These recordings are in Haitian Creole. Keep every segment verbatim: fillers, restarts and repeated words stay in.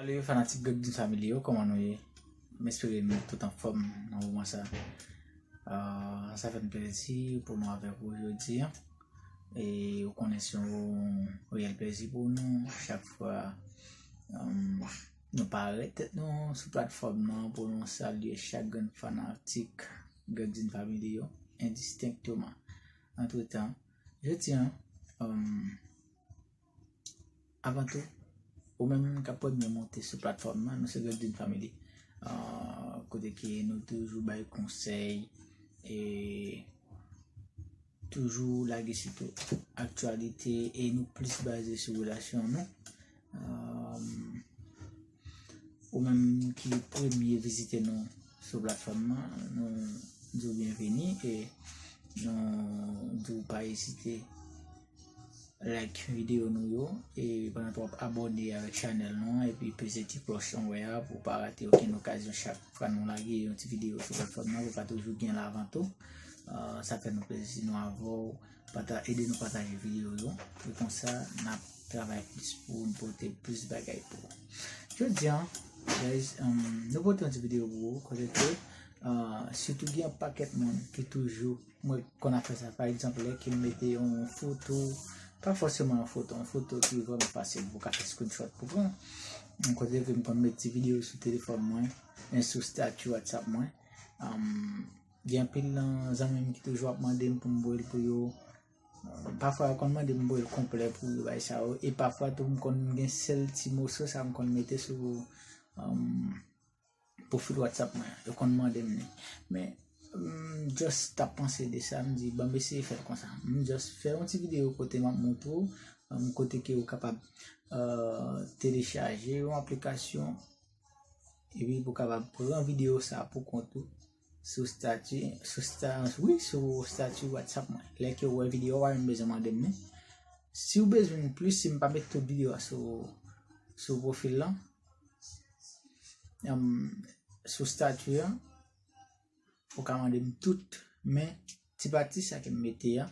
Salut fanatik Greg Dean Family yo, kòman nou ye? M espere nou tout anfòm nan moman sa. Ah, sa fè n plezi pou nou avèk ou jodi a. E ou konnen se yon reyèl plezi pou nou chak fwa, um, nou parèt tèt nou sou platfòm nan pou nou salye chak grenn fanatik Greg Dean Family yo, endistenkteman. Antretan, jodi a, um, avan tou, ou menm k ap premye monte sou platfòm nan, nou se Greg Dean Family. Ah, kote ke nou toujou bay konsèy e toujou lage sitou aktyalite e nou plis baze sou relasyon nou. Ah, ou menm ki premye vizite nou sou platfòm nan, nou di w byenveni e nou di w pa ezite like videyo nou yo, e pandan w ap abòne avèk chanèl nou an, epi peze ti klòch anwè a pou w pa rate okenn okazyon chak fwa nou lage yon ti videyo sou platfòm nan, pou w ka toujou gen l avan tou. Ah, sa fè nou plezi nou avè w. Pata-, ede nou pataje videyo yo. E konsa, n ap travay plis pou nou pote plis bagay pou ou. Jodi a, guys, um, nou pote yon ti videyo pou ou, kote ke, ah, sitou gen yon pakèt moun ki toujou, mwen konn ap fè sa, pa egzanp, lè ke m mete yon foto, pa fòseman yon foto, yon foto ki vrèman fasil pou w ka fè screenshot pou pran. Yon kote ke m konn met ti videyo sou telefòn mwen, men sou stati WhatsApp mwen. Um, gen anpil nan zanmi m ki toujou ap mande m pou m voye l pou yo. Pafwa, yo konn mande m voye l konplè pou yo, bagay sa yo. E pafwa tou, m konn gen sèl ti moso sa m konn mete sou, um, pwofil WhatsApp mwen. Yo konn mande m li. Men, m just t ap panse de sa, m di, "Ban m eseye fè l konsa." M just fè yon ti videyo kote m ap montre w, um, kote ke ou kapab, uh, telechaje yon aplikasyon epi pou w kapab pran videyo sa pou kont ou sou stati, sou sta-, wi, sou stati WhatsApp mwen. Lè ke w wè videyo a, w pa menm bezwen mande m li. Si w bezwen plis, si m pa met tout videyo a sou, sou pwofil lan, em, sou stati an, ou ka mande m tout, men ti pati sa ke m mete a,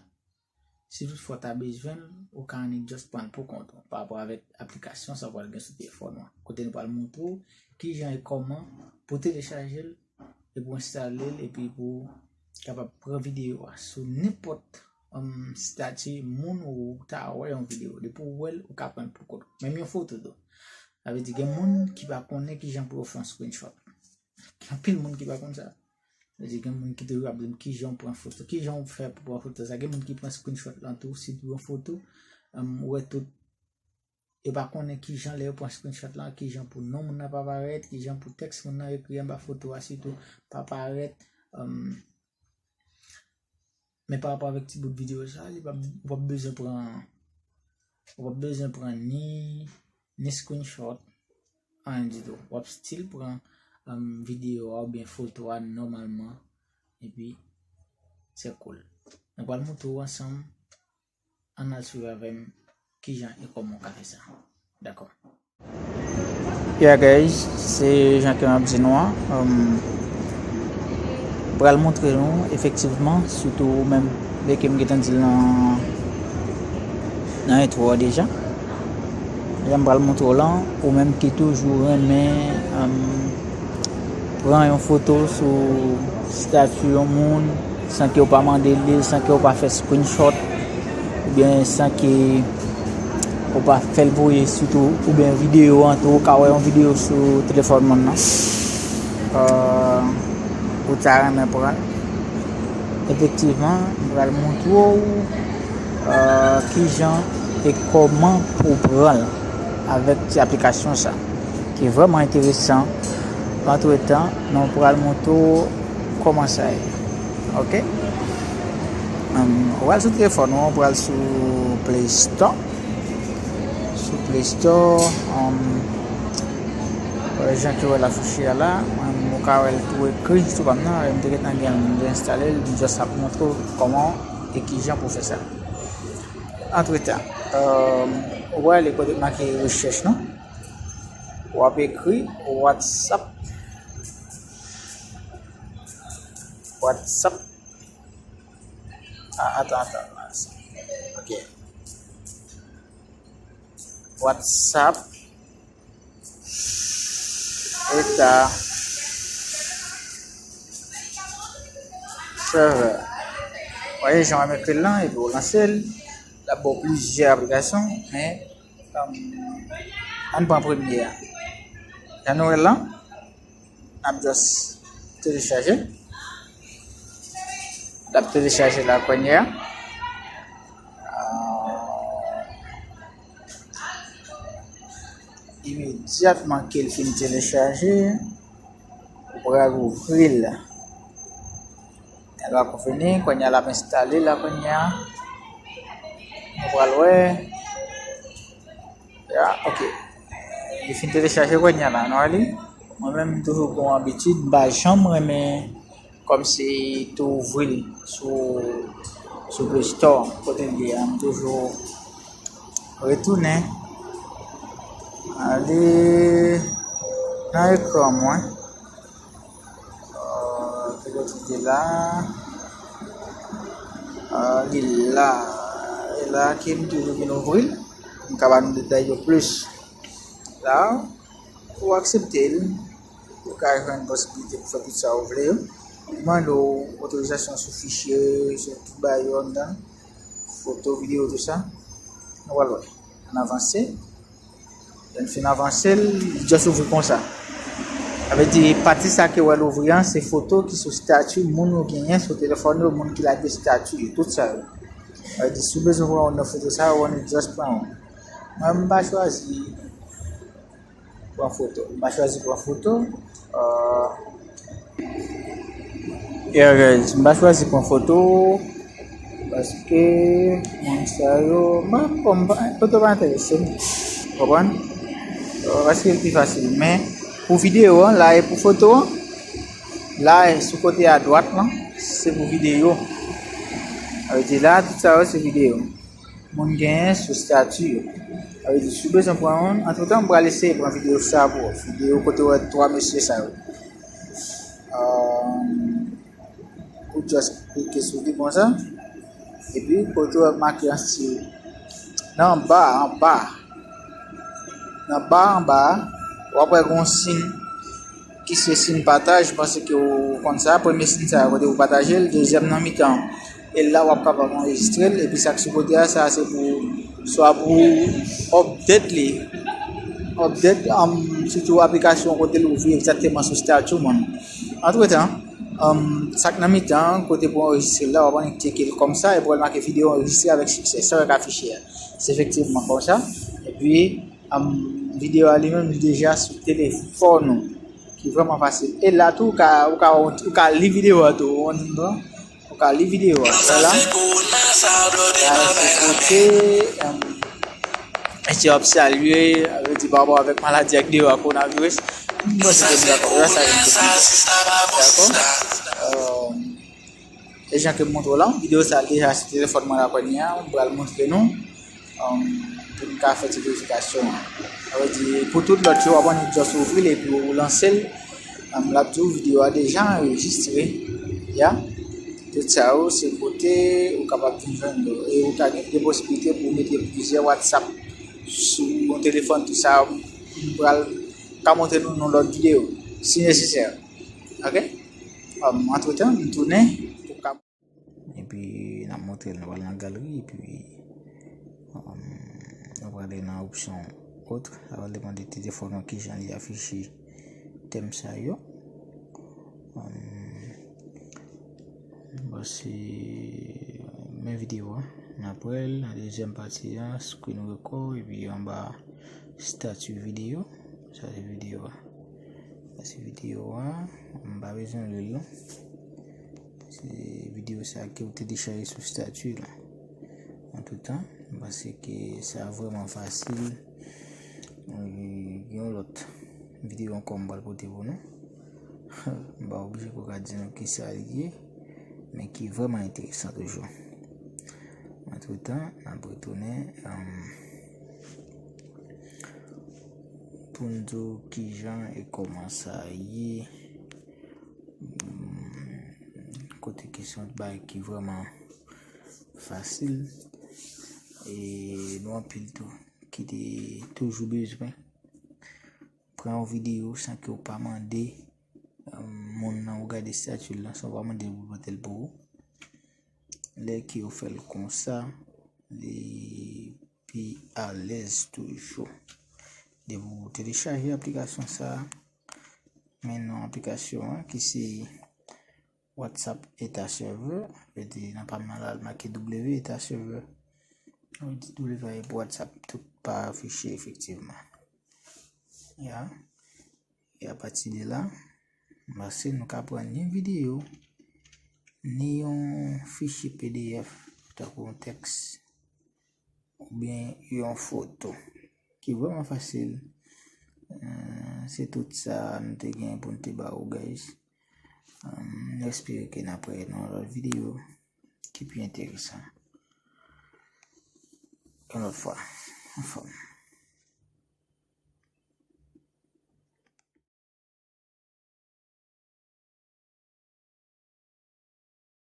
si toutfwa w ta bezwen l, ou ka annik just pran l pou kont ou, pa rapò avèk aplikasyon sa w pral gen sou telefòn ou an. Kote nou pral montre w kijan e kòman pou telechaje l, e pou enstale l, epi pou kapab pran videyo a sou nenpòt, um, stati moun ou ta wè yon videyo. Depi w wè l, ou ka pran l pou kont ou. Menm yon foto tou. Sa vle di gen moun ki pa konnen kijan pou yo fè yon screenshot. Gen anpil moun ki pa konn sa. Sa vle di gen moun ki toujou ap di m kijan w pran foto, kijan w fè pou pran foto sa. Gen moun ki pran screenshot lan tou, sitou yon foto, um, ou wè tout, yo pa konnen kijan lè yo pran screenshot lan, kijan pou non moun nan pa parèt, kijan pou tèks moun nan ekri anba foto a sitou pa parèt. Um, men pa rapò avèk ti bout videyo sa, li p ap, ou p ap bezwen pran, ou p ap bezwen pran ni, ni screenshot, anyen ditou. W ap still pran, um, videyo a oubyen foto a nòmalman, epi se cool. Nou pral montre w ansanm, ann al swiv avè m kijan e kòman w ka fè sa. Dakò. Yeah guys, se jan ke m ap di nou an, um, pral montre nou efektivman, sitou ou menm, lè ke m gentan di l nan, nan entwo a deja. Jan m pral montre w lan, ou menm ki toujou renmen, um, pran yon foto sou stati yon moun, san ke w pa mande li, san ke w pa fè screenshot, oubyen san ke ou pa fè l voye sitou, oubyen videyo an tou, ou ka wè yon videyo sou telefòn moun nan. Euh, ou ta renmen pran l. Efektivman, m pral montre w, euh, kijan e kòman pou w pran l avèk ti aplikasyon sa, ki vrèman enteresan. Antretan, nou pral montre w kòman sa ye. Oke? Em, ou pral sou telefòn ou, ou pral sou Play Store. Sou Play Store, em, jan ke w wè l afiche a la, em, ou ka wè l tou ekri sou pa m nan, m te gentan gen, m te enstale l, m just ap montre w kòman e kijan pou w fè sa. Antretan, em, ou prale kote k make rechèch nan, w ap ekri WhatsApp. WhatsApp. Ah, atan, atan. Ok. WhatsApp. Eta. Server. Ou wè jan w ap ekri l lan, epi w lanse l. L ap ba w plizyè aplikasyon, men, um, ann pran premye a. Jan nou wè l lan, n ap just telechaje. L ap telechaje la kounye a. Ah, imedyatman ke l fin telechaje, ou pral ouvri l. Lè l poko fini, kounye a l ap enstale la kounye a. Nou pral wè. Ya, ok. Li fin telechaje kounye a la, nou wè li. Mwen menm, m toujou gen yon abitid, m pa janm renmen kòmsi tou ouvri l sou, sou Play Store, kote l ye a. M toujou retounen ale nan ekran mwen. Ah, ki kote l te la? Ah, li la. E la ke m toujou vin ouvri l. M ka ba nou detay yo plis. La, ou aksepte l, ou ka jwenn posibilite pou fè tout sa ou vle yo. Li mande w otorizasyon sou fichye, sou tout bagay yo anndan. Foto, videyo, tout sa. Nou pral wè. Ann avanse. Lè n fin avanse l, li just ouvri konsa. Sa vle di, pati sa ke w wè l ouvri an, se foto ki sou estati moun ou genyen sou telefòn yo, moun ki lage estati yo, tout sa yo. Sa vle di, si w bezwen pran youn nan foto sa yo, w annik just pran youn. Mwen, m pa chwazi pran foto. M pa chwazi pran foto. Ah, yeah, guys, m pa chwazi pran foto paske moun sa yo, m pa, bon, m pa, foto pa enterese m. Konprann? Ah, paske l pi fasil. Men, pou videyo an, la e pou foto an. La e sou kote a dwat lan, se pou videyo. Sa vle di la, tout sa yo se videyo. Moun genyen sou estati yo. Sa vle di, si w bezwen pran youn, antretan, m pral eseye pran videyo sa pou w. Videyo kote w wè twa mesye sa yo. Ahn, ou just klike sou li konsa. Epi, kote w wè make an stil. Nan anba, anba. Nan ba anba a, w ap wè gen yon siy ki se siy pataj, m panse ke w konn sa. Premye siy sa a, kote pou pataje l, dezyèm nan mitan. E la, w ap kapab anrejistre l, epi sa k sou kote a, sa a se pou, swa pou update li. Update, um, sitou aplikasyon kote l ouvri egzakteman sou estati moun. Antretan, um, sa k nan mitan, kote pou anrejistre l la, w ap annik tcheke l konsa, epi w wè l make videyo anrejistre avèk siksè. Sa w wè k afiche a. Se efektivman konsa. Epi, um, videyo a li menm, li deja sou telefòn ou, ki vrèman fasil. E la tou, ou ka, ou ka, ou ka li videyo a tou, ou konprann? Ou ka li videyo a. Sa la, la, se kote, um, mesye ap salye, sa vle di pa rapò avèk maladi ak deyò a, kowonaviris. M panse ke nou dakò. La, sa vin kote. Dakò? Um, E jan ke m montre w la, videyo sa a deja sou telefòn mwen la kounye a, m pral montre nou, um, pou n ka fè ti verifikasyon an. Sa vle di, pou tout lòt yo, w ap annik just ouvri l epi w lanse l. Um, l ap di w videyo a deja anrejistre. Ya. Tout sa yo, se kote ou kapab vin jwenn yo. E ou ka gen de posiblite pou w mete plizyè WhatsApp sou yon telefòn, tout sa, m pral ka montre nou nan lòt videyo, si nesesè. Ok? Um, antretan, m tounen pou ka. Epi, n ap montre l, nou pral nan galeri, epi, um, nou prale nan opsyon autres. Sa va demande telefòn ou kijan li afiche tèm sa yo. Um, bon, se men videyo a. N ap wè l nan dezyèm pati a, screen record, epi anba estati videyo. Sa se videyo a. Sa se videyo a. M pa bezwen li l non. Se videyo sa ke w telechaje sou estati la. Antretan, m panse ke sa vrèman fasil. E, gen yon lòt videyo ankò m pral pote pou nou. M pa oblije pou ka di nou kisa li ye, men ki vrèman enteresan toujou. Antretan, n ap retounen, um, pou n di w kijan e kòman sa ye. Hmm, kote ke se yon bagay ki vrèman fasil. E nou anpil tou ki te toujou bezwen pran yon videyo san ke w pa mande moun nan ou gade estati l lan, san w pa mande l pou l pote l pou ou. Lè ke w fè l konsa, li pi alèz toujou. Depi w telechaje aplikasyon sa, men non aplikasyon an ki se WhatsApp eta server, vle di nan pa m nan la l make W eta server. Vle di W a e pou WhatsApp, tout pa afiche efektivman. Ya. E apati de la, m panse nou ka pran ni videyo, ni yon fichye P D F, tankou yon tèks, oubyen yon foto, ki vrèman fasil. Eh, se tout sa nou te gen pou n te ba ou, guys. Eh, m espere ke n ap wè nan yon lòt videyo ki pi enteresan. Yon lòt fwa, anfòm.